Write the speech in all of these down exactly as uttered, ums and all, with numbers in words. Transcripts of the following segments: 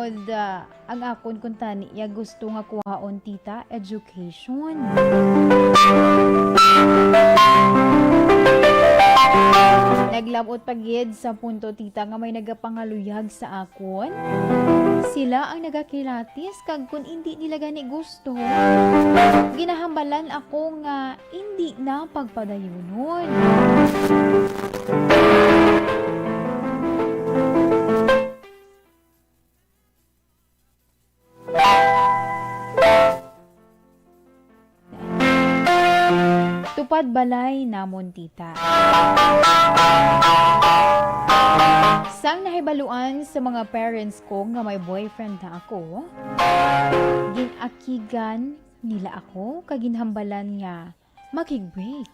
Tungod, ah, ang akon kuntani iya gusto nga kuhaon, tita, education. Naglabot pa gid sa punto, tita, nga may nagapangaluyag sa akon. Sila ang nagakilatis, kag kun indi nila gani gusto, ginahambalan ako nga indi na pagpadayunon. Tupad balay namon, tita. Sang nahibaluan sa mga parents ko nga may boyfriend na ako, gin-akigan nila ako kag ginhambalan nga makig-break.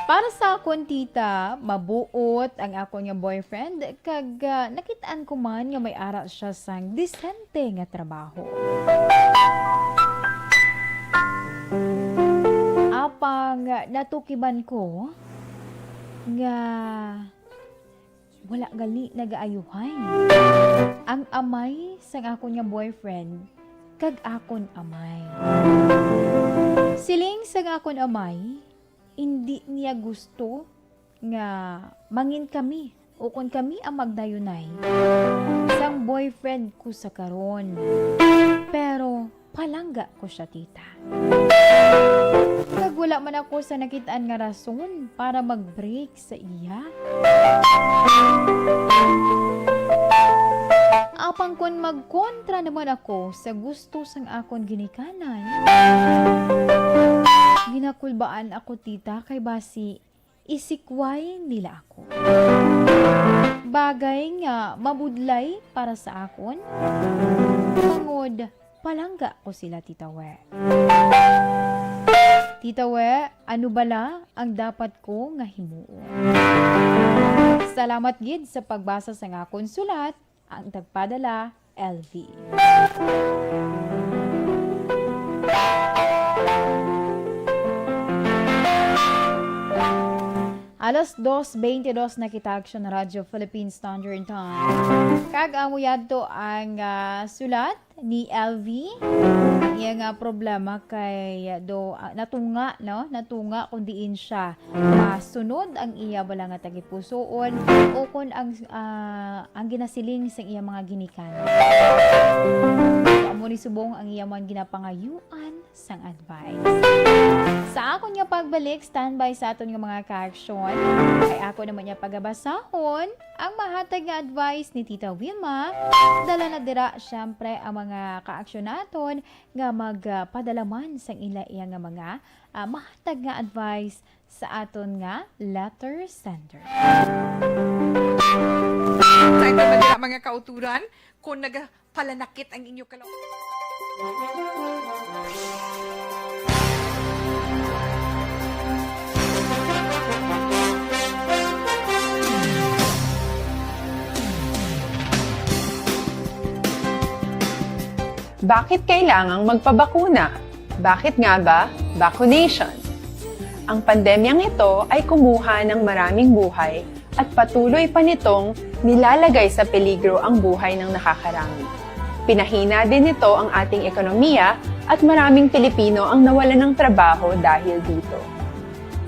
Para sa akon, tita, mabuot ang akon nga boyfriend, kag, ah, nakit-an ko man nga may ara siya sang disente nga trabaho. Apang natukiban ko nga wala gali nagaayuhan ang amay sang akon nga boyfriend kag akon amay. Siling sang akon amay, indi niya gusto nga mangin kami ukon kami ang magdayunay sang boyfriend ko sa karon. Pero palangga ko siya, tita. Kag wala man ako sa nakit-an nga rason para mag-break sa iya. Apang kon magkontra naman ako sa gusto sang akon ginikanan, ginakulbaan ako, tita, kay basi isikway nila ako. Bagay nga mabudlay para sa akon, tungod palangga ko sila, Tita We. Tita We, ano bala ang dapat ko nga himuon? Salamat gid sa pagbasa sang akon sulat. Ang tagpadala, L V. Alas dos beintidos na kita, Action Radyo Philippine Standard Time. Kag amo yadto ang, ah, sulat ni L V. Ang iya nga problema kay do, ah, natunga, no? Natunga kung diin siya masunod ang iya bala nga tagipusoon o kon ang, ah, ang ginasiling sang iya mga ginikanan. So, amo ni subong ang iya man ginapangayuan sang advice. Sa akon nga pagbalik, standby sa aton nga mga ka-aksyon, kay ako naman niya pagabasahon ang mahatag nga advice ni Tita Wilma. Dala na dira, syempre, ang mga ka-aksyon naton nga magpadala man sang ila iya nga mga, ah, mahatag nga advice sa aton nga letter sender. Sa ito ba dira, mga kauturan, kung nagapalanakit ang inyo kalaw- Bakit kailangang magpabakuna? Bakit nga ba vaccination? Ang pandemyang ito ay kumuha ng maraming buhay at patuloy pa nitong nilalagay sa peligro ang buhay ng nakakarami. Pinahina din nito ang ating ekonomiya at maraming Pilipino ang nawalan ng trabaho dahil dito.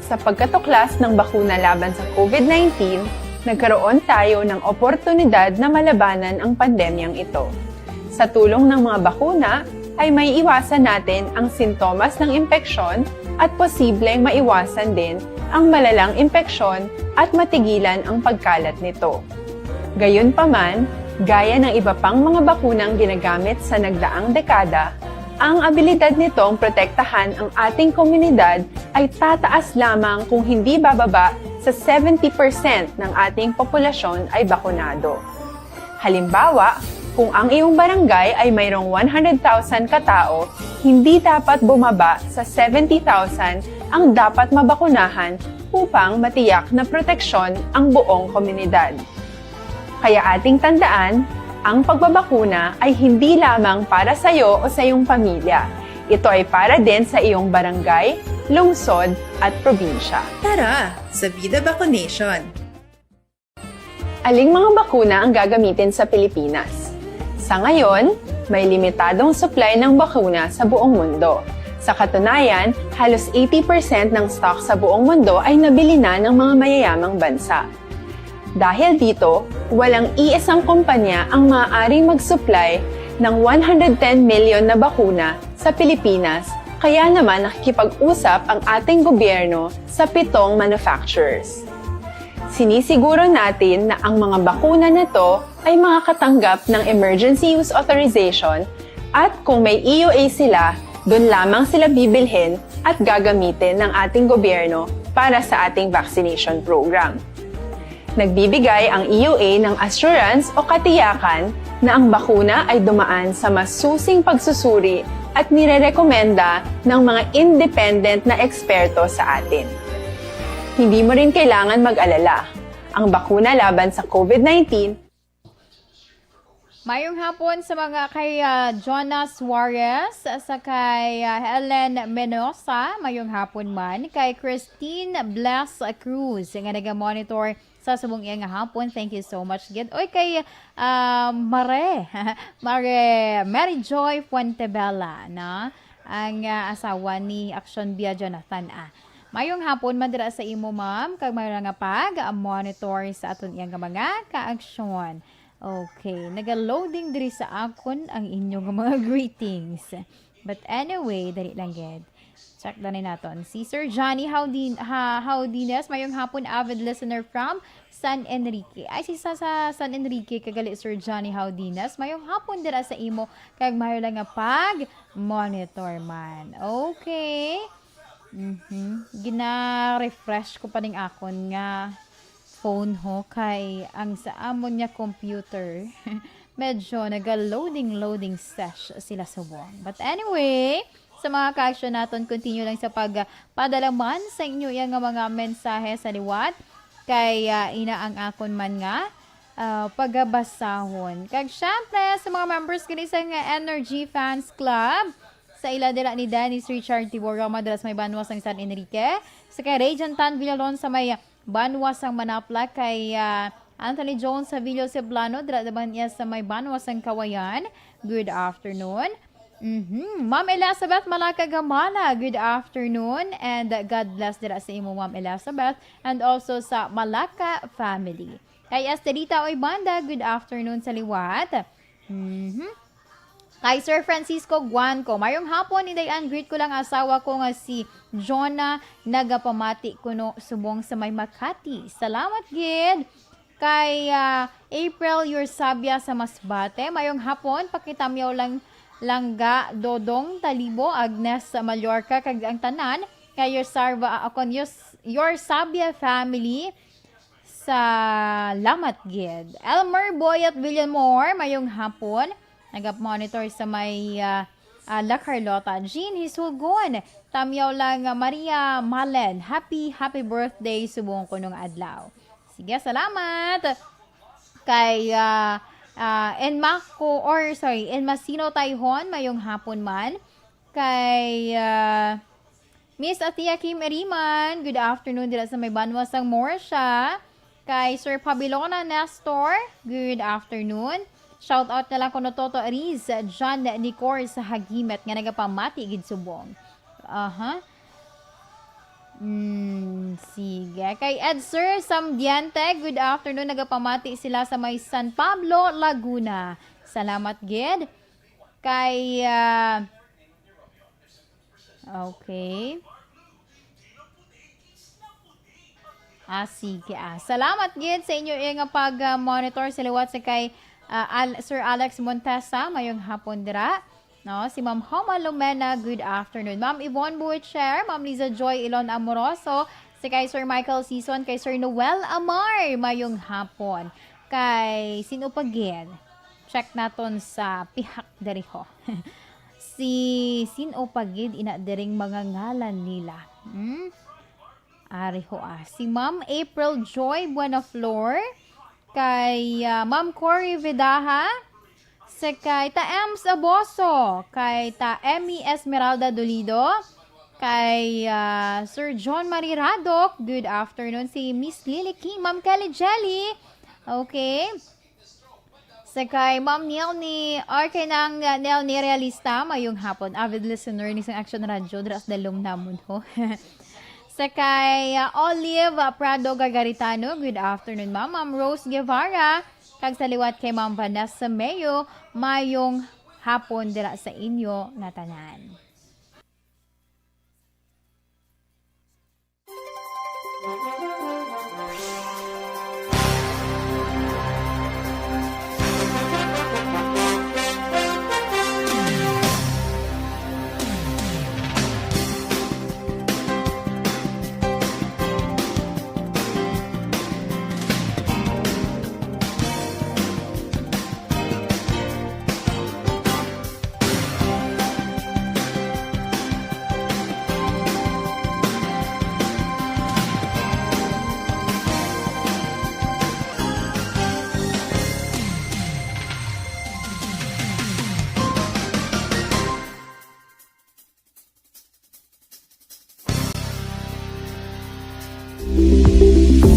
Sa pagkatuklas ng bakuna laban sa COVID nineteen, nagkaroon tayo ng oportunidad na malabanan ang pandemyang ito. Sa tulong ng mga bakuna, ay maiiwasan natin ang sintomas ng impeksyon at posibleng maiwasan din ang malalang impeksyon at matigilan ang pagkalat nito. Gayunpaman, gaya ng iba pang mga bakunang ginagamit sa nagdaang dekada, ang abilidad nitong protektahan ang ating komunidad ay tataas lamang kung hindi bababa sa seventy percent ng ating populasyon ay bakunado. Halimbawa, kung ang iyong barangay ay mayroong one hundred thousand katao, hindi dapat bumaba sa seventy thousand ang dapat mabakunahan upang matiyak na proteksyon ang buong komunidad. Kaya ating tandaan, ang pagbabakuna ay hindi lamang para sa iyo o sa iyong pamilya. Ito ay para din sa iyong barangay, lungsod, at probinsya. Tara, sa Vida Vaccination! Aling mga bakuna ang gagamitin sa Pilipinas? Sa ngayon, may limitadong supply ng bakuna sa buong mundo. Sa katunayan, halos eighty percent ng stock sa buong mundo ay nabili na ng mga mayayamang bansa. Dahil dito, walang iisang kumpanya ang maaaring mag-supply ng one hundred ten million na bakuna sa Pilipinas, kaya naman nakikipag-usap ang ating gobyerno sa pitong manufacturers. Sinisiguro natin na ang mga bakuna na to ay makakatanggap ng emergency use authorization, at kung may E U A sila, doon lamang sila bibilhin at gagamitin ng ating gobyerno para sa ating vaccination program. Nagbibigay ang E U A ng assurance o katiyakan na ang bakuna ay dumaan sa masusing pagsusuri at nirerekomenda ng mga independent na eksperto sa atin. Hindi mo rin kailangan mag-alala. Ang bakuna laban sa COVID nineteen. Mayong hapon sa mga kay ah, Jonas Suarez, sa kay ah, Helen Menosa, mayong hapon man, kay Christine Bless Cruz nga naga-monitor sa subong iya nga hapon. Thank you so much gid. Oy, kay ah, Mare, Mare Mary Joy Fuentebella, na ang ah, asawa ni Action Bia Jonathan, ah. Mayong hapon man dira sa imo, ma'am, kag may nga pag-monitor sa aton iya nga mga kaaksyon. Okay, naga-loading diri sa akon ang inyo nga mga greetings. But anyway, dali lang gid. Check na ni naton. Si Sir Johnny Howdin, ha, Howdines, mayong hapon, avid listener from San Enrique. Ay, si sa, sa San Enrique, kagali Sir Johnny Howdines, mayong hapon dira sa imo, kag mayo lang nga pag-monitor man. Okay. Mhm. Gina-refresh ko pa ning akon nga phone ho, kay ang sa amon nga computer, medyo naga-loading, loading sesh sila subong. But anyway, sa mga kaaksyon naton, continue lang sa pagpadala man sa inyo iya nga mga mensahe sa liwat. Kay ah, ina ang akon man nga ah, pagabasahon. Kag syempre, sa mga members gani sa nga Energy Fans Club, sa ila dira ni Dennis Richard Tiborga, madras may banwa sang San Enrique, sa kay Ray Jontan Villalon sa may banwa sang Manapla, kay ah, Anthony Jones Savillo Ceblano, dira naman iya sa may banwa sang Kawayan. Good afternoon. Mhm. Ma'am Elizabeth Malaka Gamala, good afternoon and God bless dira sa imo, Ma'am Elizabeth, and also sa Malaka family. Kay Esterita Oy Banda, good afternoon sa liwat. Mhm. Kay Sir Francisco Guanco, mayong hapon, Inday Ann, greet ko lang asawa ko nga si Jonah, nagapamati kuno subong sa may Makati. Salamat gid. Kay ah, April Yursabia sa Masbate, mayong hapon, pakitamyaw lang langga Dodong Talibo, Agnes sa Mallorca, kag ang tanan kay Yursarva, ah, kon Yus, Yursabia family. Salamat gid. Elmer Boyet Villamor, mayong hapon. Nagap-monitor sa may ah, ah, La Carlota. Jean Hisugon, tamyaw lang ah, Maria Malen. Happy, happy birthday subong kuno nga adlaw. Sige, salamat. Kay ah, ah, Enmaco, or sorry, Enmasino Tayhon, mayong hapon man. Kay ah, Miss Atia Kim Eriman, good afternoon dira sa may banwa sang Morsha. Kay Sir Pabilona Nestor, good afternoon. Shout out na lang kuno Toto Riz, John Nicor sa Hagimet nga nagapamati gid subong. Aha. Mm, sige. Kay Ed Sir Samdiente, good afternoon. Nagapamati sila sa may San Pablo, Laguna. Salamat gid. Kay ah, Okay. Ah, sige. Ah, salamat gid sa inyo eh, nga pag-monitor sa liwat sa kay ah, Al- Sir Alex Montesa. Mayong hapon dira. No, si Ma'am Homa Lumena, good afternoon. Ma'am Yvonne Buicher, Ma'am Liza Joy Ilon Amoroso, si kay Sir Michael Season, kay Sir Noel Amar, mayong hapon. Kay sino pa gid? Check naton sa pihak diri ho. Si sin-o pa gid ina diring mga ngalan nila? Hmm? Ari ho ah. Si Ma'am April Joy Buenaflor, kay ah, Ma'am Cory Vidaja, sa kay Ta Ems Aboso, kay Ta Emmy Esmeralda Dolido, kay ah, Sir John Marie Radoc, good afternoon. Si Miss Lily Kim, Ma'am Kelly Jelly, Okay. Sa kay Ma'am Nelny, or kay nang, uh, Nelny Realista, mayong hapon. Avid listener ni sang Action Radio, dira sa dalom namon, ho. Sa kay, uh, Olive, uh, Prado Gargaritano, good afternoon, ma'am. Ma'am Rose Guevara, kag sa liwat kay Ma'am Vanessa Mayo, mayong hapon dira sa inyo nga tanan.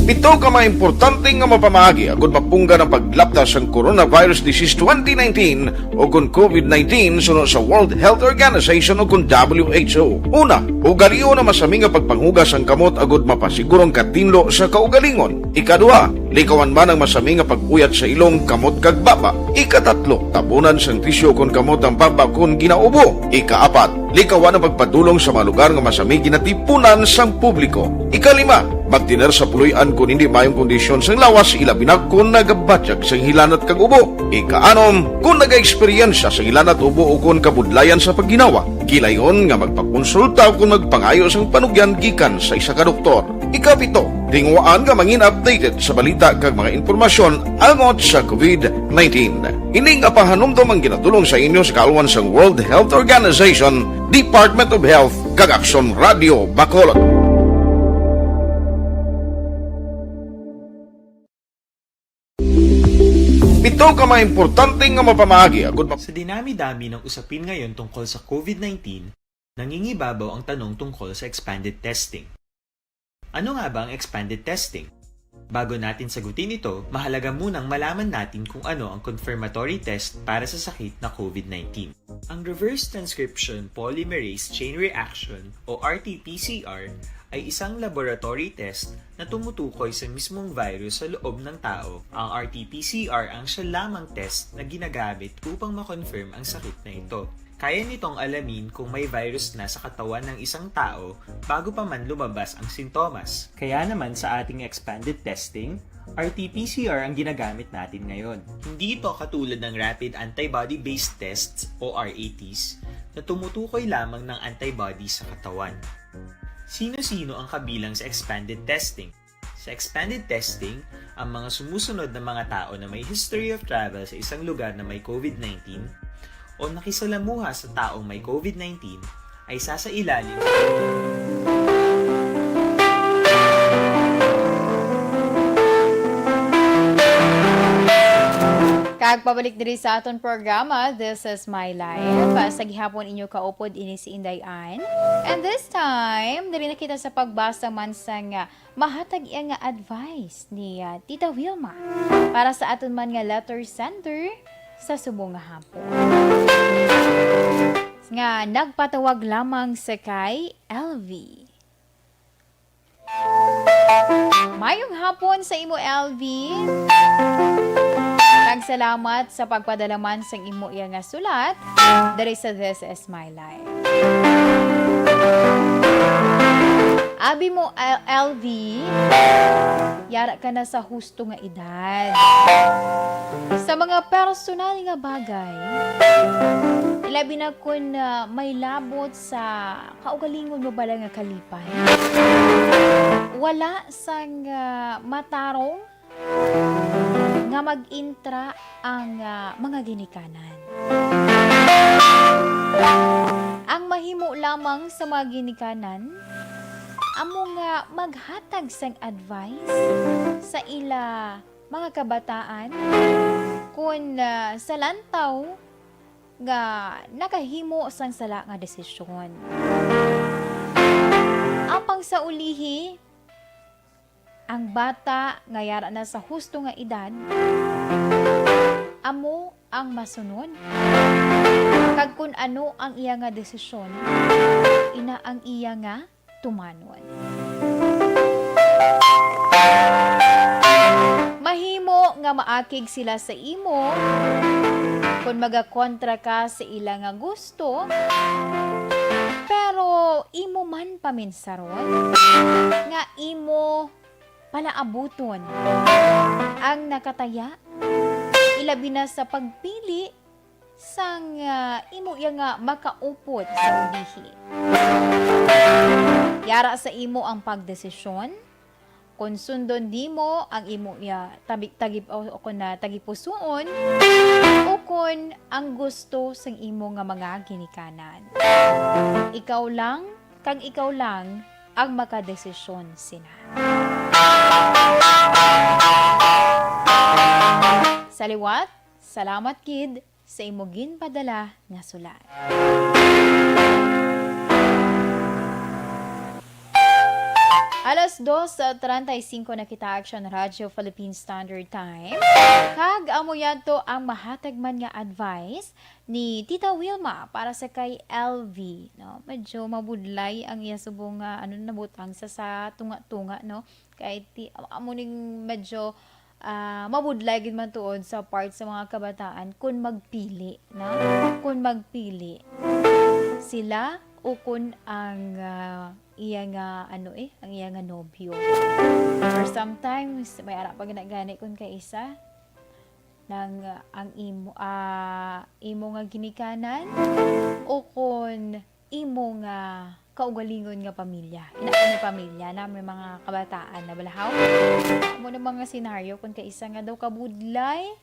Pito ka mga importante nga mapamaagi agud mapunggan ang paglapta sang coronavirus disease twenty nineteen o kon COVID nineteen suno sa World Health Organization o kon W H O. Una, ugalion ang masami nga pagpanghugas sang kamot agud mapasiguro ang katinlo sa kaugalingon. Ikaduha, likawan man ang masami nga pag-uyat sa ilong, kamot, kag baba. Ikatatlo, tabunan sang tisyu kon kamot ang baba kon ginaubo. Ikaapat, likawan ang pagpadulong sa mga lugar nga masami ginatipunan sang publiko. Ikalima, magtener sa puloy-an kon hindi maayong kondisyon sang lawas, ilabi na kon nagabatyag sang hilanat kag ubo. Ikaanom, kon nagaeksperyensya sang hilanat, ubo, o kon kabudlayan sa pagginawa, gilayon nga magpakonsulta o kon magpangayo sang panugyan gikan sa isa ka doktor. Ikapito, tinguhaan nga mangin updated sa balita kag mga impormasyon angot sa COVID nineteen. Ini nga pahanumdom ang ginadul-ong sa inyo sa kaalwan sang World Health Organization, Department of Health, kag Aksyon Radio Bacolod. Pito ka mga importante nga mapamaagi agud ma- Sa dinami-dami ng usapin ngayon tungkol sa COVID nineteen, nangingibabaw ang tanong tungkol sa expanded testing. Ano nga ba ang expanded testing? Bago natin sagutin ito, mahalaga munang malaman natin kung ano ang confirmatory test para sa sakit na COVID nineteen. Ang reverse transcription polymerase chain reaction o R T P C R ay isang laboratory test na tumutukoy sa mismong virus sa loob ng tao. Ang R T P C R ang siya lamang test na ginagamit upang ma-confirm ang sakit na ito. Kaya nitong alamin kung may virus na sa katawan ng isang tao bago pa man lumabas ang sintomas. Kaya naman sa ating expanded testing, R T P C R ang ginagamit natin ngayon. Hindi ito katulad ng rapid antibody-based tests o R A Ts na tumutukoy lamang ng antibody sa katawan. Sino-sino ang kabilang sa expanded testing? Sa expanded testing, ang mga sumusunod na mga tao na may history of travel sa isang lugar na may COVID nineteen o nakisalamuha sa taong may COVID nineteen ay sasailalim. Kag pabalik diri sa aton programa, This is My Life. Sa gihapon, inyo kaupod ini si Inday Ann. And this time, diri na kita sa pagbasa man sang, ah, mahatag iya nga advice ni, ah, Tita Wilma para sa aton man nga letter sender sa subong nga hapon. Nga nagpatawag lamang sa kay L V. Mayong hapon sa imo, L V. Kag salamat sa pagpadala man sang imo iya nga sulat diri sa This Is My Life. Abi mo, L-, L V, yara ka na sa husto nga edad. Sa mga personal nga bagay, labi na kun, ah, may labot sa kaugalingon mo bala nga kalipay, wala sang, ah, matarong nga mag-intra ang, ah, mga ginikanan. Ang mahimo lamang sa mga ginikanan, amo nga maghatag sang advice sa ila mga kabataan kun, ah, sa lantaw nga nakahimo sang sala nga desisyon. Apang sa ulihi, Ang bata nga yara na sa husto nga edad, amo ang masunod. Kag kun ano ang iya nga desisyon, ina ang iya nga tumanon. Mahimo nga maakig sila sa imo kon magakontra ka sa ila nga gusto, pero imo man paminsaron nga imo palaabuton ang nakataya, ilabi na sa pagpili sang, ah, imo iya nga makaupod sa ulihi. Yara sa imo ang pagdesisyon kon sundon nimo ang imo iya tabi-, tagip-, o, o kon na tagipusoon, o kon ang gusto sang imo nga mga ginikanan. Ikaw lang, kag ikaw lang ang makadesisyon sina. Sa liwat, salamat gid sa imo ginpadala nga sulat. Alas dos treinta y cinco na kita, Action Radio Philippine Standard Time. Kag amo yadto ang mahatag man nga advice ni Tita Wilma para sa kay L V, no? Medyo mabudlay ang iya subong nga, ano, nabutang sa, sa tunga-tunga, no? Kay ti-, amo ning medyo, ah, mabudlay gid man tuod sa part sa mga kabataan kun magpili, no? Kun magpili sila o kun ang, ah, iya nga, ano eh, ang iya nga nobyo. Or sometimes, may ara pa gani kun kay isa, nang, ah, ang imo, ah, imo nga ginikanan o kon imo nga kaugalingon nga pamilya. Ina nga pamilya na may mga kabataan na balahaw. Amo na mga senaryo kung kaisa nga daw kabudlay,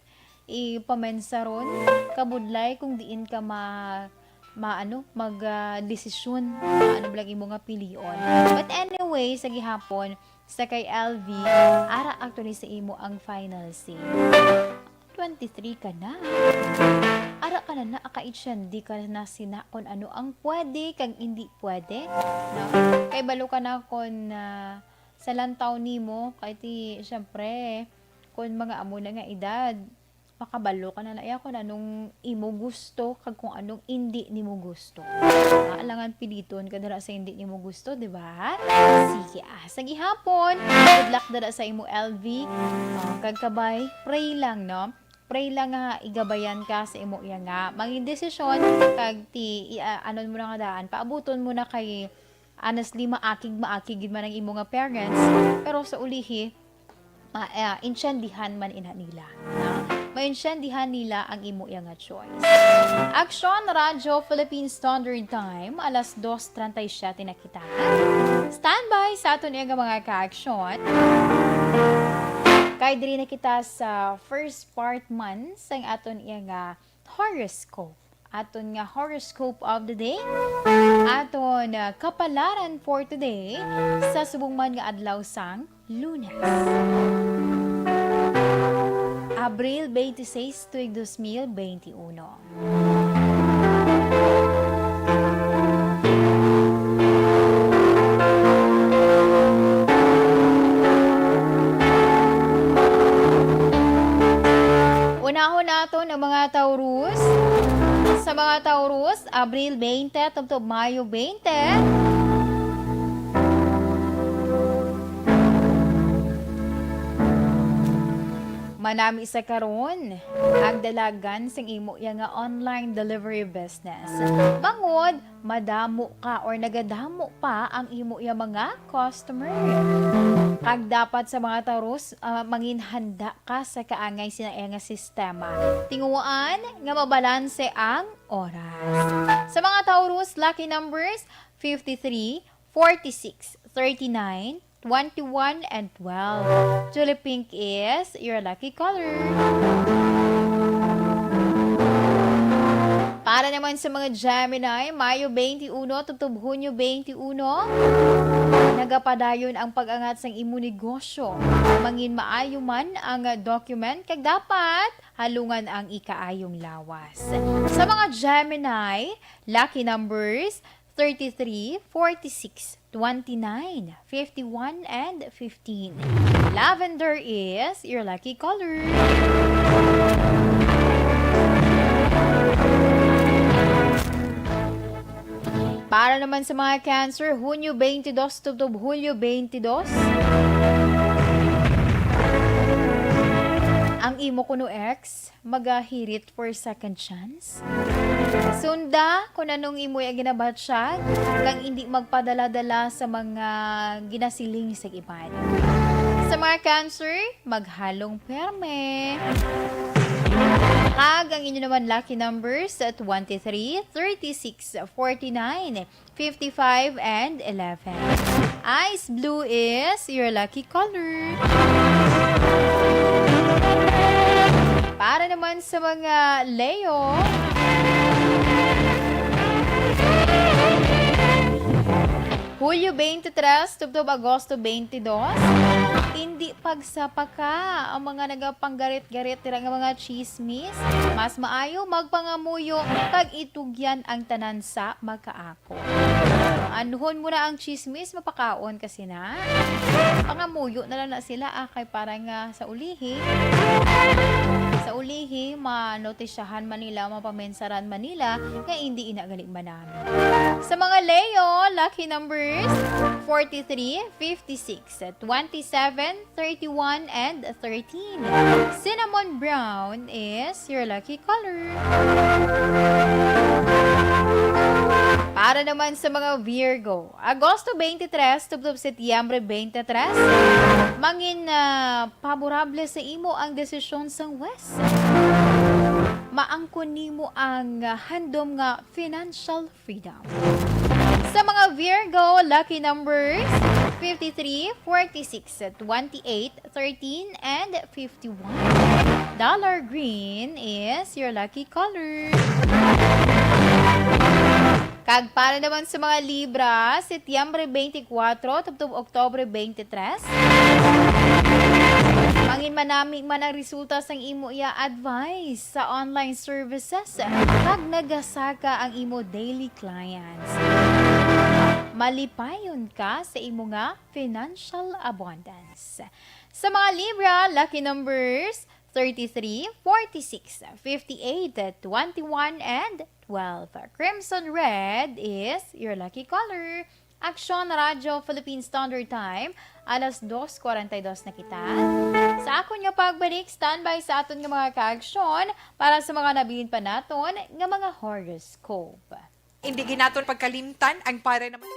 ipamensaron, kabudlay kung diin ka ma-, ma-, ano, mag, ah, desisyon. Ano ba lang imo nga pilion. But anyway, sa gihapon, sa kay L V, ara actually sa imo ang final say. Twenty-three ka na. Ara ka na na, aka-itsyendi ka na sina kon ano ang pwede kag indi pwede, no? Kay balo ka na kon, ah, sa lantaw nimo, kay ti, syempre, kon mga amo na nga edad, makabalo ka na na iya kon anong imo gusto kag kung anong indi nimo gusto. Ah, alangan piliton ka dira sa indi nimo gusto, di ba? Sige, ah, sa gihapon, good luck dira sa imo, L V. Ah, kag kabay, pray lang, no? Pray lang nga igabayan ka sa imo iya nga mangin desisyon, kag ti, i-, ah, anon mo na nga daan, paabuton mo na kay, honestly, maakig, maakig gid man ang imo nga parents, pero sa ulihi, ma-, ah, intsendihan man ina nila, no? Maintindihan nila ang imo iya nga choice. Action Radio Philippine Standard Time, alas dos treinta y siete na kita. Standby sa aton iya nga mga ka-action. Kay diri na kita sa first part man sang aton iya nga horoscope. Aton nga horoscope of the day. Aton, ah, kapalaran for today sa subong man nga adlaw sang Lunes. Abril twenty-six, tuig dos mil twenty-uno. Unahon naton ang mga Taurus. Sa mga Taurus, Abril twenty tubtob Mayo twenty. Manami sa karon ang dalagan sing imo iya nga online delivery business. Bangod madamo ka or nagadamo pa ang imo iya mga customer. Kag dapat sa mga Taurus, ah, mangin handa ka sa kaangay sina iya nga sistema. Tinguhaan nga mabalanse ang oras. Sa mga Taurus, lucky numbers fifty-three, forty-six, thirty-nine, twenty-one, and twelve. Tulip pink is your lucky color. Para naman sa mga Gemini, Mayo twenty-one tubtob Hunyo twenty-one, nagapadayon ang pag-angat sang imo negosyo. Mangin maayo man ang document, kag dapat halungan ang ikaayong lawas. Sa mga Gemini, lucky numbers thirty-three, forty-six, twenty-nine, fifty-one, and fifteen. Lavender is your lucky color. Para naman sa mga Cancer, Hunyo twenty-two tubtob Hulyo twenty-two, ang imo kuno ex magahirit for second chance. Sunda kung anong imo ya ginabatyag, kag hindi magpadala-dala sa mga ginasiling sa iban. Sa mga Cancer, maghalong perme. Kag ang inyo naman lucky numbers, twenty-three, thirty-six, forty-nine, fifty-five, and eleven. Ice blue is your lucky color. Para naman sa mga Leo, Hulyo twenty-three tubtob Agosto twenty-two, hindi pagsapaka ang mga nagapanggarit-garit dira nga mga chismis. Mas maayo magpangamuyo kag itugyan ang tanan sa makaako. Anuhon mo na ang chismis, mapakaon kasi na. Pangamuyo na lang na sila, ah, kay para nga sa ulihi. Sa ulihi, manotisyahan man nila, mapamensaran man nila, nga hindi ina gali manami. Sa mga Leo, lucky numbers, forty-three, fifty-six, twenty-seven, thirty-one, and thirteen. Cinnamon brown is your lucky color. Para naman sa mga Virgo, Agosto twenty-three tubtob Setyembre twenty-three, mangin, ah, paborable sa imo ang desisyon sang West. Maangkon nimo ang, ah, handom nga financial freedom. Sa mga Virgo, lucky numbers, fifty-three, forty-six, twenty-eight, thirteen, and fifty-one. Dollar green is your lucky color. Kag para naman sa mga Libra, Setyembre twenty-four tubtob Oktubre twenty-three, mangin manami man ang resulta sang imo iya advice sa online services, kag nagasaka ang imo daily clients. Malipayon ka sa imo nga financial abundance. Sa mga Libra, lucky numbers, thirty-three, forty-six, fifty-eight, twenty-one, and twelve. Crimson red is your lucky color. Aksyon Radyo Philippine Standard Time, alas dos cuarenta y dos na kita. Sa akon nga pagbalik, standby sa aton nga mga kaaksyon para sa mga nabilin pa naton nga mga horoscope. Indi gid naton pagkalimtan ang para naman.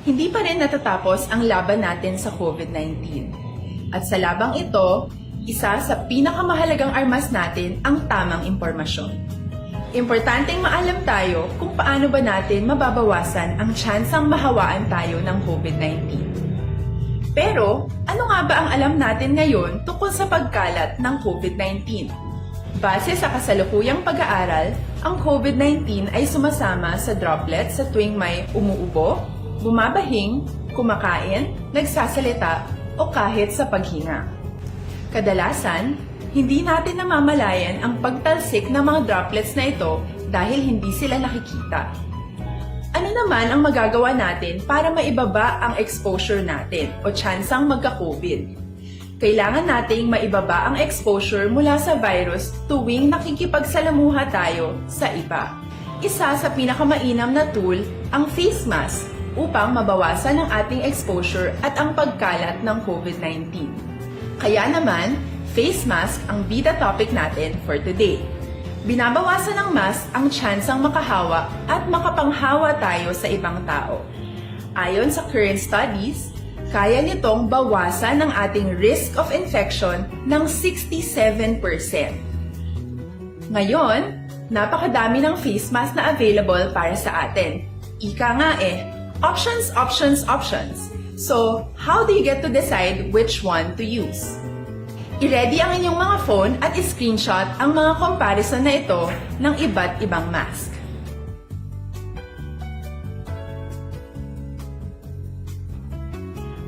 Hindi pa rin natatapos ang laban natin sa COVID nineteen. At sa labang ito, isa sa pinakamahalagang armas natin ang tamang impormasyon. Importanteng maalam tayo kung paano ba natin mababawasan ang tsansang mahawaan tayo ng COVID nineteen. Pero, ano nga ba ang alam natin ngayon tungkol sa pagkalat ng COVID nineteen? Base sa kasalukuyang pag-aaral, ang COVID nineteen ay sumasama sa droplets sa tuwing may umuubo, bumabahing, kumakain, nagsasalita, o kahit sa paghinga. Kadalasan, hindi natin namamalayan ang pagtalsik ng mga droplets na ito dahil hindi sila nakikita. Ano naman ang magagawa natin para maibaba ang exposure natin o tsansang magka-COVID? Kailangan nating maibaba ang exposure mula sa virus tuwing nakikipagsalamuha tayo sa iba. Isa sa pinakamainam na tool ang face mask upang mabawasan ang ating exposure at ang pagkalat ng COVID nineteen. Kaya naman, face mask ang bida topic natin for today. Binabawasan ng mask ang tsansang makahawa at makapanghawa tayo sa ibang tao. Ayon sa current studies, kaya nitong bawasan ang ating risk of infection ng sixty-seven percent. Ngayon, napakadami ng face mask na available para sa atin. Ika nga eh, options, options, options. So, how do you get to decide which one to use? I-ready ang inyong mga phone at i-screenshot ang mga comparison na ito ng iba't ibang mask.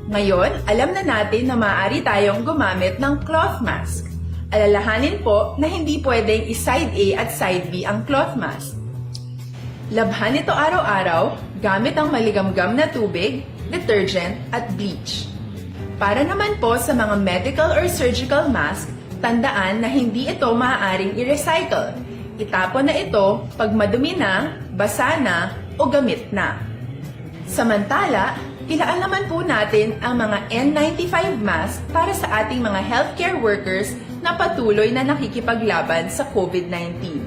Ngayon, alam na natin na maaari tayong gumamit ng cloth mask. Alalahanin po na hindi pwedeng i-side A at side B ang cloth mask. Labhan ito araw-araw gamit ang maligamgam na tubig, detergent, at bleach. Para naman po sa mga medical or surgical mask, tandaan na hindi ito maaaring i-recycle. Itapon na ito pag madumi na, basa na, o gamit na. Samantala, ilaan naman po natin ang mga N ninety-five mask para sa ating mga healthcare workers na patuloy na nakikipaglaban sa COVID nineteen.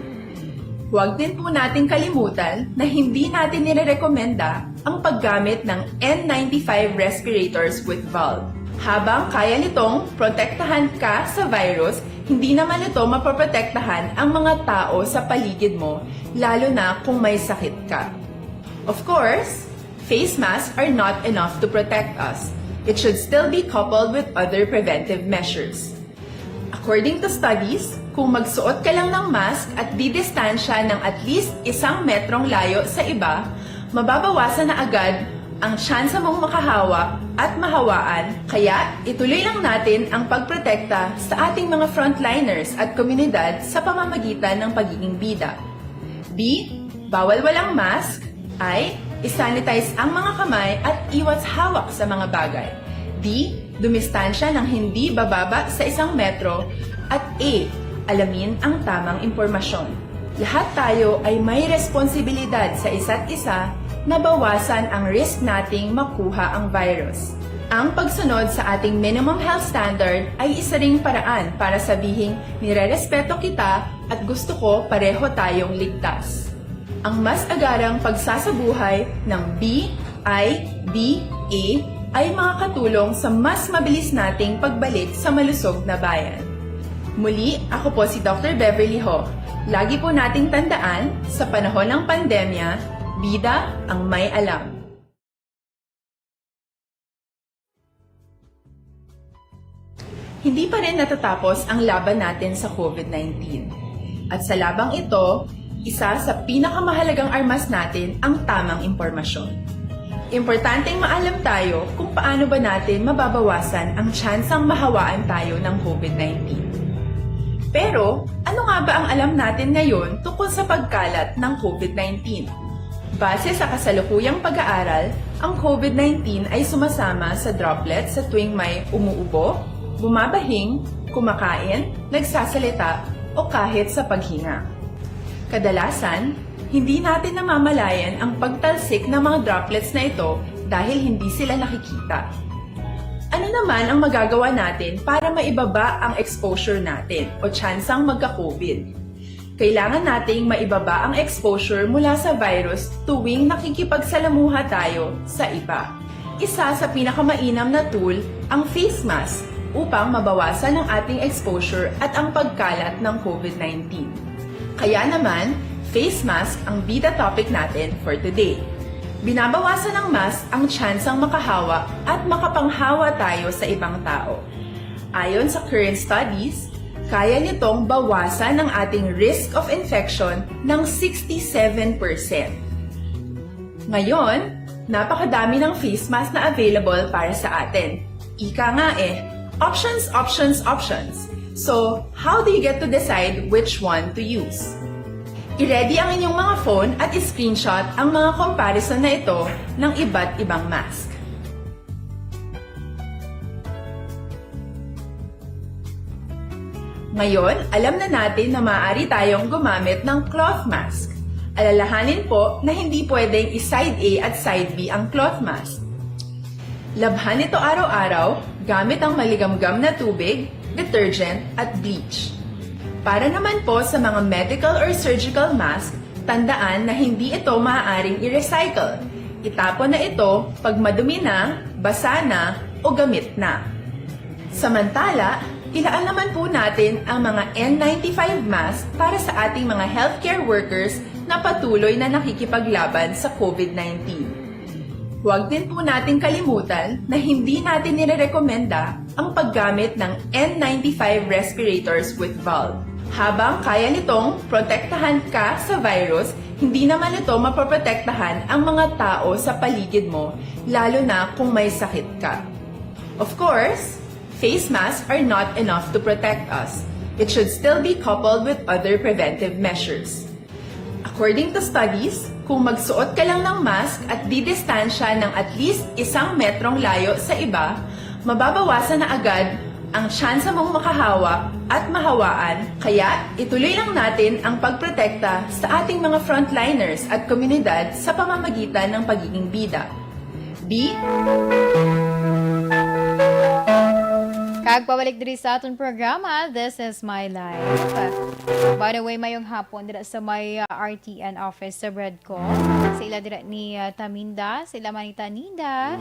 Huwag din po nating kalimutan na hindi natin nirerekomenda ang paggamit ng N ninety-five respirators with valve. Habang kaya nitong protektahan ka sa virus, hindi naman ito mapoprotektahan ang mga tao sa paligid mo, lalo na kung may sakit ka. Of course, face masks are not enough to protect us. It should still be coupled with other preventive measures. According to studies, kung magsuot ka lang ng mask at didistansya ng at least isang metrong layo sa iba, mababawasan na agad ang tsansa mong makahawa at mahawaan, kaya ituloy lang natin ang pagprotekta sa ating mga frontliners at komunidad sa pamamagitan ng pagiging bida. B, bawal walang mask. I, isanitize ang mga kamay at iwas hawak sa mga bagay. D, dumistansya ng hindi bababa sa isang metro. At E, alamin ang tamang impormasyon. Lahat tayo ay may responsibilidad sa isa't isa na bawasan ang risk nating makuha ang virus. Ang pagsunod sa ating minimum health standard ay isa ring paraan para sabihing nirerespeto kita at gusto ko pareho tayong ligtas. Ang mas agarang pagsasabuhay ng B I D A ay makakatulong sa mas mabilis nating pagbalik sa malusog na bayan. Muli, ako po si Doctor Beverly Ho. Lagi po nating tandaan, sa panahon ng pandemya, bida ang may alam. Hindi pa rin natatapos ang laban natin sa COVID nineteen. At sa labang ito, isa sa pinakamahalagang armas natin ang tamang impormasyon. Importanteng maalam tayo kung paano ba natin mababawasan ang tsansang mahawaan tayo ng COVID nineteen. Pero, ano nga ba ang alam natin ngayon tungkol sa pagkalat ng COVID nineteen? Base sa kasalukuyang pag-aaral, ang COVID nineteen ay sumasama sa droplets sa tuwing may umuubo, bumabahing, kumakain, nagsasalita, o kahit sa paghinga. Kadalasan, hindi natin namamalayan ang pagtalsik ng mga droplets na ito dahil hindi sila nakikita. Ano naman ang magagawa natin para maibaba ang exposure natin o tsansang magka-COVID? Kailangan nating maibaba ang exposure mula sa virus tuwing nakikipagsalamuha tayo sa iba. Isa sa pinakamainam na tool ang face mask upang mabawasan ang ating exposure at ang pagkalat ng COVID nineteen. Kaya naman, face mask ang bida topic natin for today. Binabawasan ng mask ang tsansang makahawa at makapanghawa tayo sa ibang tao. Ayon sa current studies, Kaya nitong bawasan ang ating risk of infection ng sixty-seven percent. Ngayon, napakadami ng face mask na available para sa atin. Ika nga eh, options, options, options. So, how do you get to decide which one to use? I-ready ang inyong mga phone at i-screenshot ang mga comparison na ito ng iba't ibang mask. Ngayon, alam na natin na maaari tayong gumamit ng cloth mask. Alalahanin po na hindi pwedeng i-side A at side B ang cloth mask. Labhan ito araw-araw gamit ang maligamgam na tubig, detergent, at bleach. Para naman po sa mga medical or surgical mask, tandaan na hindi ito maaaring i-recycle. Itapon na ito pag madumi na, basa na, o gamit na. Samantala, ilaan naman po natin ang mga N ninety-five mask para sa ating mga healthcare workers na patuloy na nakikipaglaban sa COVID nineteen. Huwag din po natin kalimutan na hindi natin nirerekomenda ang paggamit ng N ninety-five respirators with valve. Habang kaya nitong protektahan ka sa virus, hindi naman ito mapoprotektahan ang mga tao sa paligid mo, lalo na kung may sakit ka. Of course, face masks are not enough to protect us. It should still be coupled with other preventive measures. According to studies, kung magsuot ka lang ng mask at didistansya ng at least isang metrong layo sa iba, mababawasan na agad ang tsansa mong makahawak at mahawaan. Kaya, ituloy lang natin ang pagprotekta sa ating mga frontliners at komunidad sa pamamagitan ng pagiging bida. B. Kag pabalik diri sa aton programa, This is My Life. By the way, mayong hapon dira sa may, uh, R T N office sa Bredco. Sa ila dira ni, uh, Taminda, sa ila man ni Tanida,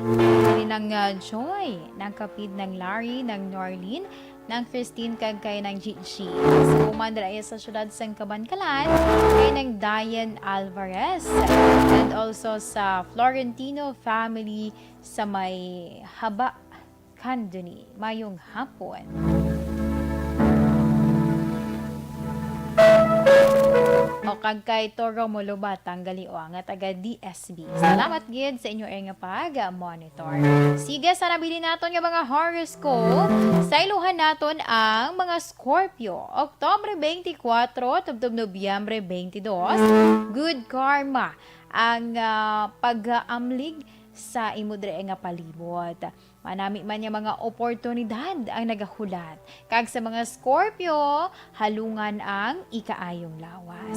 ni nang, uh, Joy, nang Kapid, nang Larry, nang Norlin, nang Christine, kag kay nang Gigi. Sa Uman dira iya sa siyudad sang Kabankalan, kay nang Diane Alvarez. And also sa Florentino family sa may Haba, Candoni. Mayong hapon. O kag kay Toro Mulubatang Galiwa nga taga D S B. Salamat gid sa inyo nga pag-monitor. Sige, sa nabilin naton nga mga horoscope, sayluhan naton ang mga Scorpio, Oktubre twenty-four tubtob Nobyembre twenty-two. Good karma ang, ah, pag-aamlig sa imo diri nga palibot. Manami man nga mga oportunidad ang nagahulat. Kag sa mga Scorpio, halungan ang ikaayong lawas.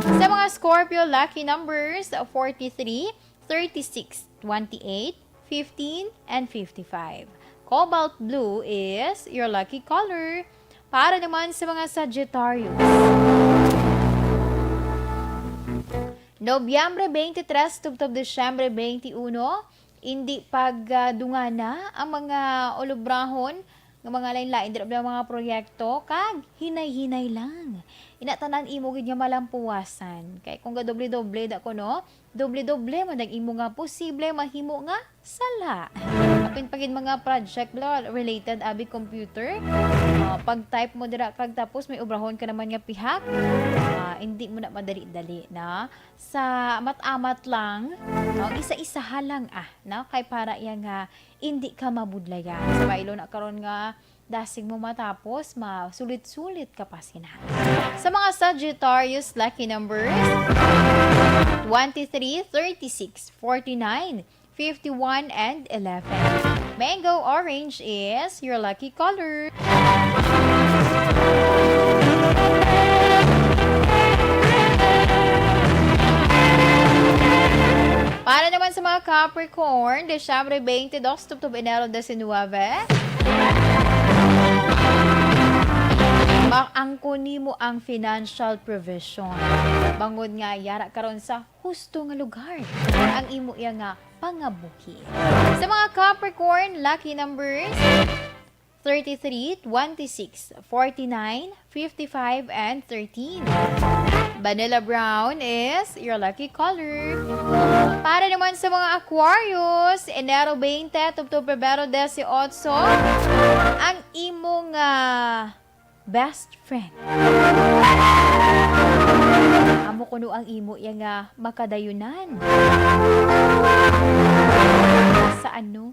Sa mga Scorpio, lucky numbers, forty-three, thirty-six, twenty-eight, fifteen, and fifty-five. Cobalt blue is your lucky color. Para naman sa mga Sagittarius, Nobyembre twenty-three tubtob Disyembre twenty-one, indi pagdungana ang mga ulubrahon nga mga lain-lain dira nga mga proyekto, kag hinay-hinay lang. Ina tanan imo gid nga malampuwasan. Kay kung gadoble-doble da ko, no, doble-doble man ang imo nga posible mahimo nga sala. Apin pa gid mga project bala related abi computer. Ah, pag-type mo dira kag tapos may obrahon ka naman nga pihak, ah, hindi mo na madali-dali na. Sa amat-amat lang, no, isa-isaha lang, ah, no, kay para iya nga hindi ka mabudlayan. Sa baylo na karon nga dasig mo matapos, masulit-sulit ka pa sina. Sa mga Sagittarius, lucky numbers, twenty-three, thirty-six, forty-nine, fifty-one, and eleven. Mango orange is your lucky color. Para naman sa mga Capricorn, Disyembre twenty-two tubtob Enero diecinuebe, maangkon nimo ang financial provision. Bangod nga yara karon sa husto nga lugar ang imo iya nga pangabuhi. Sa mga Capricorn, lucky numbers, thirty-three, twenty-six, forty-nine, fifty-five, and thirteen. Vanilla brown is your lucky color. Para naman sa mga Aquarius, Enero twenty tubtob Pebrero dieciocho, ang imong, ah, best friend. Amo kuno ang imo iya nga makadayunan. Sa ano?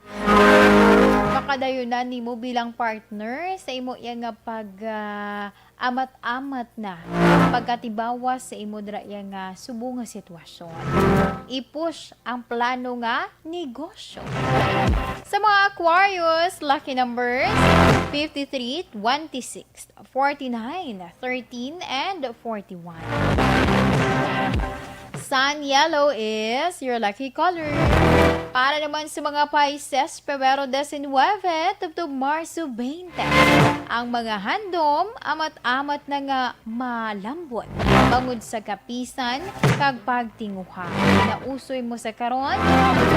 Makadayunan nimo bilang partner sa imo iya nga pag, ah, amat-amat na pagkatibawas sa imo dira iya nga subong nga sitwasyon. I-push ang plano nga negosyo. Sa mga Aquarius, lucky numbers fifty-three, twenty-six, forty-nine, thirteen, and forty-one. Sun yellow is your lucky color. Para naman sa mga Pisces, Pebrero diecinuebe tubtob Marso twenty. Ang mga handom, amat-amat na nga malambot bangod sa kapisan kag pagtinguha. Nausoy mo sa karon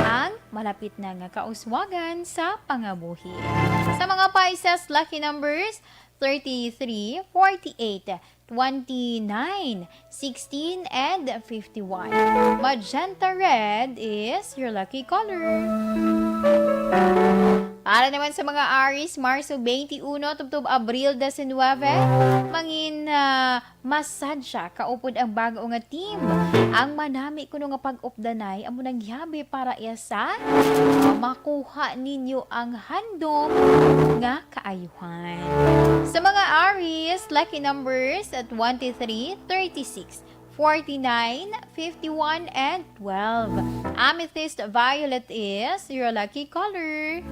ang malapit na nga kauswagan sa pangabuhi. Sa mga Pisces, lucky numbers thirty-three, forty-eight, twenty-nine, sixteen, and fifty-one. Magenta red is your lucky color. Para naman sa mga Aries, Marso twenty-one tubtob Abril diecinuebe, mangin, ah, masadya kaupod ang bag-o nga team. Ang manami kuno nga pag-updanay amo nang yabi para iya sa makuha ninyo ang handom nga kaayuhan. Sa mga Aries, lucky numbers at twenty-three, thirty-six, forty-nine, fifty-one, and twelve. Amethyst violet is your lucky color.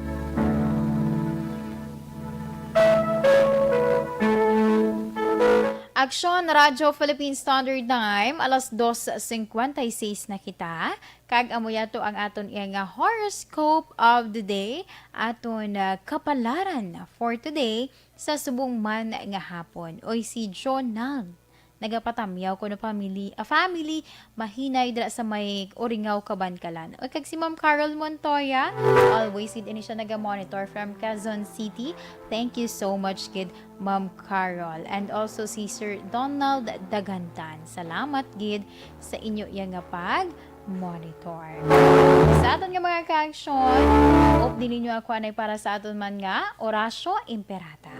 Aksyon, Radyo Philippine Standard Time, alas dos cincuenta y seis na kita, kag amo yato ang aton iya nga horoscope of the day, aton, ah, kapalaran for today sa subong man nga hapon. Oy, si Jonald, nagapatamyaw kuno family, ah, family, mahinay dira sa may Uringaw, Kabankalan. O, kag si Ma'am Carol Montoya, always gid ini siya naga-monitor from Quezon City. Thank you so much gid, Ma'am Carol. And also si Sir Donald Dagantan. Salamat gid sa inyo iya nga pag-monitor. Sa aton nga mga kaaksyon, updi ninyo ako anay para sa aton man nga Orasyo Imperata.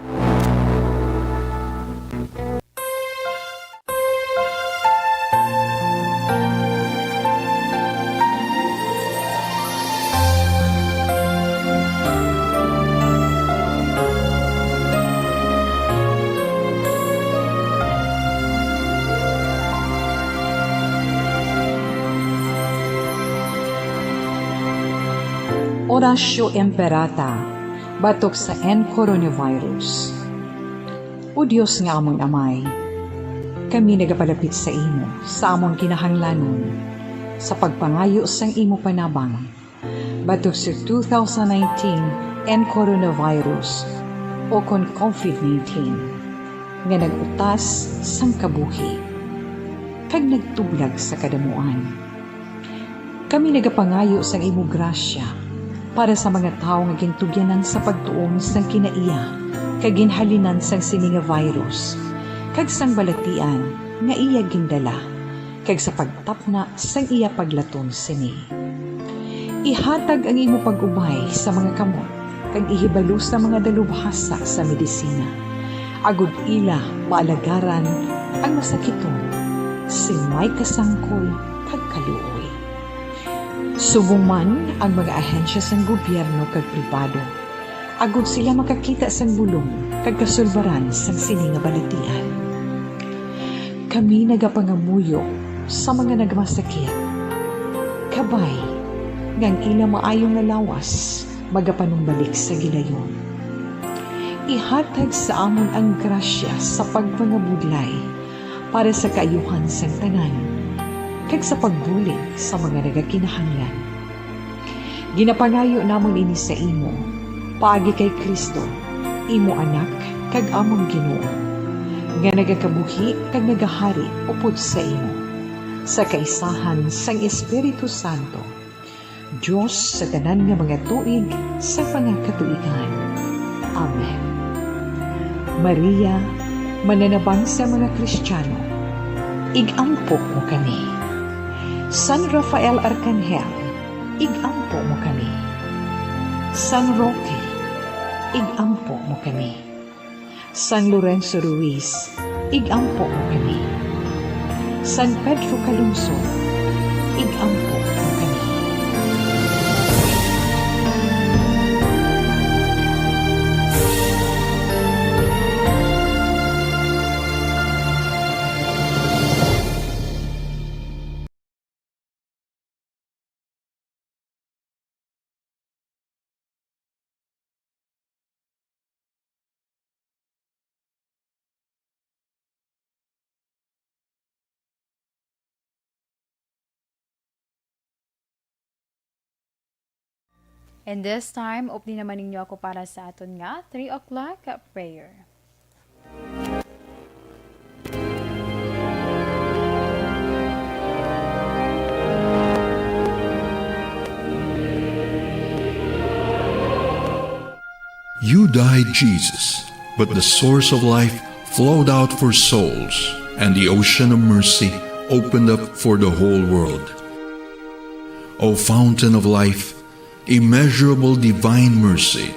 Orasyo Imperata, batok sa N coronavirus. O Dios nga amon Amay, kami nagapalapit sa imo sa amon kinahanglanon sa pagpangayo sang imo panabang batok sa two thousand nineteen N coronavirus, o kon COVID nineteen, nga nag-utas sang kabuhi kag nagtublag sa kadamuan. Kami nagapangayo sang imo grasya para sa mga tawo nga gintugyanan sa pagtuon sang kinaiya kag ginhalinan sang sini nga virus, kag sang balatian nga iya gindala, kag sa pagtapna sang iya paglaton sini. Ihatag ang imo pag-ubay sa mga kamot kag ihibalo sa mga dalubhasa sa medisina, agod ila maalagaran ang masakiton sing may kasangkol kag kaluoy. Subong man ang mga ahensya sang gobyerno kag pribado, agod sila makakita sang bulong kag kasulbaran sang sini nga balatian. Kami nagapangamuyo sa mga nagmasakit, kabay nga ang ila maayo nga lawas magapanumbalik sa gilayon. Ihatag sa amon ang grasya sa pagpangabudlay para sa kaayuhan sang tanan, kag sa pagbulig sa mga nagakinahanglan. Ginapangayo namon ini sa imo, paagi kay Cristo, imo Anak kag amon Ginoo, nga nagakabuhi kag nagahari upod sa imo, sa kaisahan sang Espiritu Santo, Dios sa tanan nga mga tuig sa mga katuigan. Amen. Maria, mananabang sa mga Kristiyano, ig-ampo mo kami. San Rafael Arkanghel, ig-ampo mo kami. San Roque, ig-ampo mo kami. San Lorenzo Ruiz, ig-ampo mo kami. San Pedro Calungsod, ig-ampo mo kami. And this time, updi naman ninyo ako para sa aton nga three o'clock prayer. You died, Jesus, but the source of life flowed out for souls, and the ocean of mercy opened up for the whole world. O fountain of life, immeasurable divine mercy,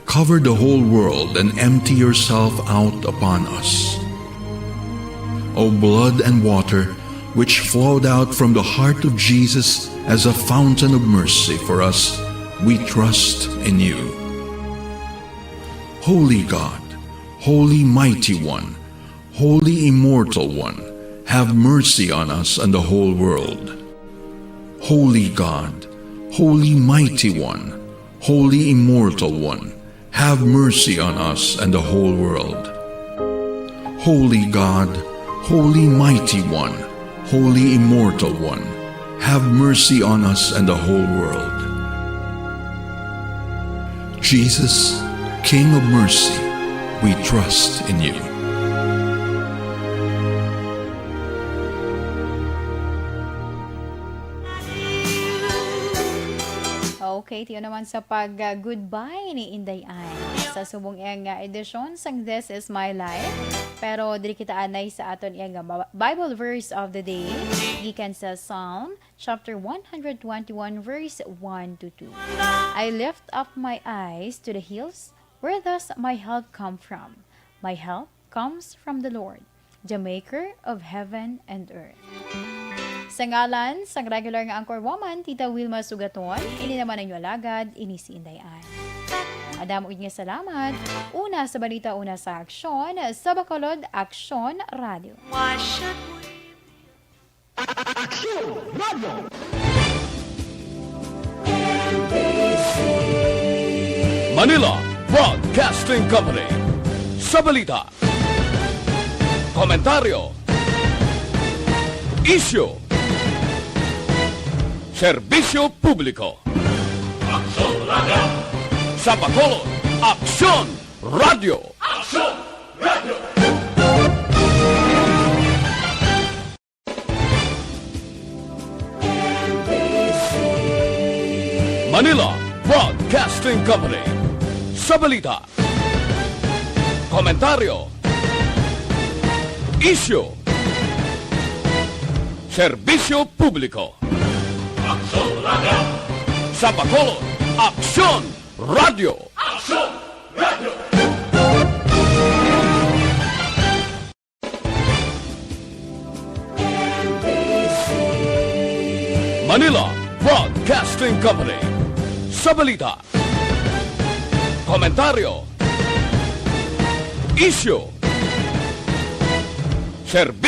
cover the whole world and empty yourself out upon us. O blood and water, which flowed out from the heart of Jesus as a fountain of mercy for us, we trust in you. Holy God, Holy Mighty One, Holy Immortal One, have mercy on us and the whole world. Holy God, Holy Mighty One, Holy Immortal One, have mercy on us and the whole world. Holy God, Holy Mighty One, Holy Immortal One, have mercy on us and the whole world. Jesus, King of mercy, we trust in you. Okay, tiyo naman sa pag, uh, goodbye ni Inday Ann. Sa subong iyang, uh, edisyon sang This Is My Life. Pero diri kita anay sa aton iyang, uh, Bible verse of the day. Gikan sa Psalm chapter one hundred twenty-one, verse one to two. I lift up my eyes to the hills, where does my help come from? My help comes from the Lord, the maker of heaven and earth. Sa ngalan sang regular nga anchor woman, Tita Wilma Sugaton, ini naman ang inyo alagad, ini si Inday Ann. Madamo gid nga salamat. Una sa balita, una sa aksyon, sa Bacolod Aksyon Radio. Why should we Aksyon Radio. Manila Broadcasting Company. Sa balita, komentaryo, isyu, serbisyo publiko. Aksyon Radio. Sa Bacolod, Aksyon Radio. Aksyon Radio. Manila Broadcasting Company. Sa balita, komentaryo, isyu, serbisyo publiko. Aksyon Radio. Sa Bacolod, Aksyon Radio. Aksyon Radio. Manila Broadcasting Company. Sa balita, komentaryo, isyu, serbisyo.